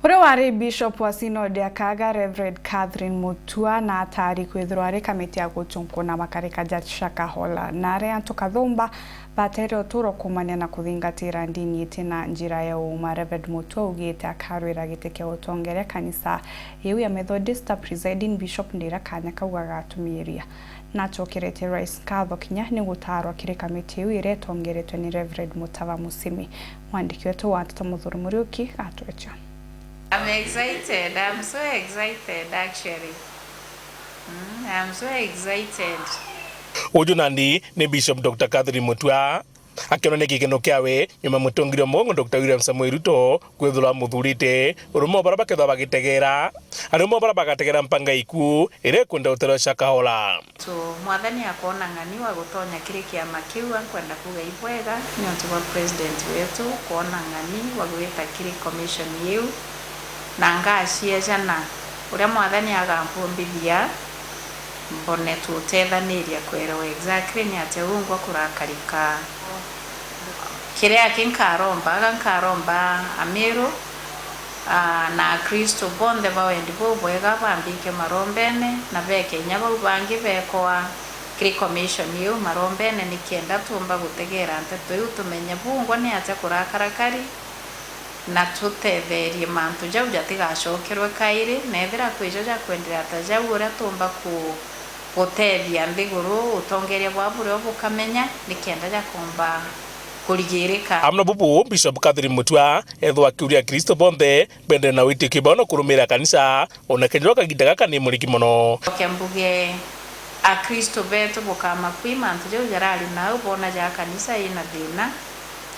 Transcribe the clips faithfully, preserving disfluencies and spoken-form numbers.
Uria wari Bishop wa Synod ya Kaga, Reverend Catherine Mutua, na atari kwithirwa ari kamiti ya gutunkuna makarika ja Shakahola, na ari antu kathumba batere uturo kuumania na kuthingatira ndini iti na njira ya uuma. Reverend Mutua augite akarwira giti kia utongeria kanisa iu ya Methodist ta presiding bishop ndira kanya kau agatumiria. Nacokeretie Rais nkatho kinya ni gutaarwa kiri kamiti iu iria itongeretwe ni Reverend Mutava Musimi. Mwandiki wetu wa nteto Muthuri Muriuki atwecha. I'm excited. I'm so excited, actually. Mm, I'm so excited. Uju nandi ni Bishop Doctor Catherine Mutua. Akionania gikeno kiawe nyuma ya mutongeria wa mugongo Doctor William Samoei Ruto kwithirwa amuthurite, urumwe o baria bakethirwa bagitegera, ari umwe o baria bagategera mpanga iku iria ikwenda uterwa Shakahola. So, Mwathani akoona ng'ani wa gutonya kiri kiama kiu, ankwenda kuuga ibwega niuntu bwa president wetu koona ng'ani wa gwita kiri commission iu, na ngacieejana uria Mwathani agampumbithia, mbone tutethaniria kwerewa exactly ni atia ungwa kurakarika. Kiria aki nkaromba, aga nkaromba Amiru, aa, na Akristo bonthe ba wendi bubwega bambike marombene, na beke inya bau bangi bekoa kiri commission iu marombene, nikenda tuumba gutegeera nteto iu, tumenye bungwa ni atia kurakarakari, na tutetheerie mantu jau jatigacokerwe kairi, na ethira kwijo jakwenderea ta jau, uria tuumba ku-, guteethia nthiguru, utongeria bwao burio bukamenya, nikenda jakomba kurigirika. Amwe na bubu, Bishop Catherine Mutua ethwa akiuria Akristo bonthe bendere na witikio bwao na kurumiira kanisa, ona kethirwa kagiita gaka ni muriki mono. Cokia mbuge, Akristo betu bukamakui mantu jau jarari nau boona ja kanisa ina thina,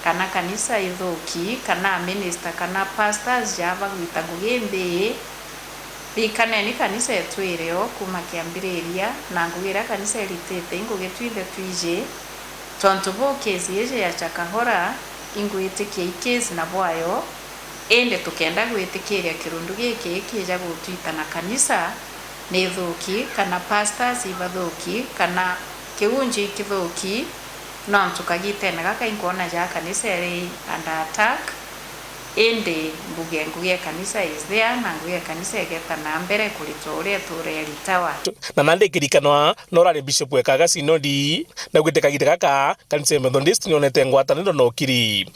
kana kanisa ithuki, kana minister, kana pastors ja bagwita ngugi imbii. Rikaneni kanisa yetu iri o kuuma kiambiriria, na ngugi iria kanisa iritite i ngugi twinthe twiji. Tontu buu, case iji ya Chakahora, ingwitikia i case na bwayo, indi tukenda gwitikiria kirundu giki kiija gutwita na kanisa ni ithuki, kana pastors ibathuki, kana kiunji ikithuki, nontu kagitene gaka inkwona ja kanisa iri under attack, indi mbuge ngugi ya kanisa is there, na ngugi ya kanisa igeta na mbere kuritwa uria iture iritawa. Na nandi ikirikanwa, no urari Bishop wekaga Sinodi, na gwite kagita gaka, kanisa ya Methodist nionete ngwataniro na ukiri.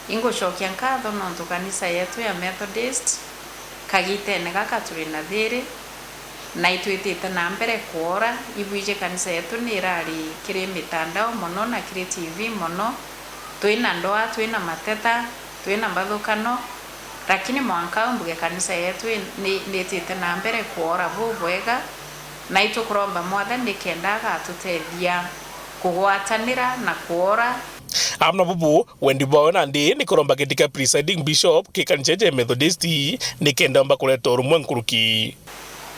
Ingucokia nkatho nontu kanisa yetu ya Methodist, kagitene gaka turi na thiri, na itwitite na mbere kwora. Ibwiji kanisa yetu ni irari kiri mitandao mono na kiri T V mono, twina ndoa, twina mateta, twina mbathukano, lakini mwanka au mbuge kanisa yetu i-, ni, ni itite na mbere kwora bubwega, na itukuromba Mwathani nikenda agatutethia kugwatanira na kwora. Amwe na bubu, wendi bwawe nandi ni kuromba giti kia presiding bishop ki kanisa ya Methodist nikenda omba kureta urumwe nkuruki.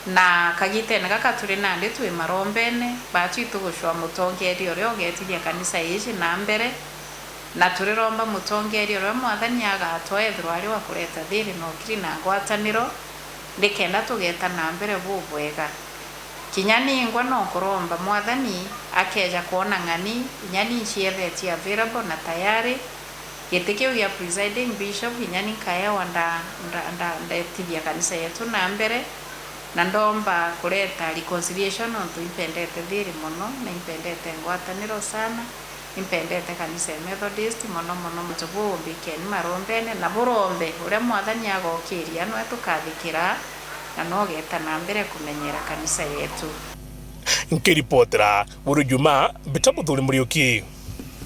Na kagitene gaka turi nandi twi marombene, baatwi tugucwa mutongeria uria ugetithia kanisa iji na mbere, na turiromba mutongeria uria Mwathani agatwa ethirwa ari wa kureta thiri na ukiri na ngwataniro, nikenda tugeta na mbere bubwega. Kinya ningwa no nkuromba Mwathani akeeja kwona ng'ani, inya ni nciethetie available na tayari, giti kiu gia presiding bishop, inya ni nkaewa nda-, nda-, nda-, ndetithia kanisa yetu na mbere, na ndomba kureta reconciliation, nontu impendete thiri mono, na impendete ngwataniro sana, impendete kanisa ya Methodist mono mono. Mantu buu mbikeni marombene, na burombe uria Mwathani agokiria, nwe tukathikira, na no ugeta na mbere kumenyera kanisa yetu. Nkiripotera Buru Juma, mbita Muthuri Muriuki.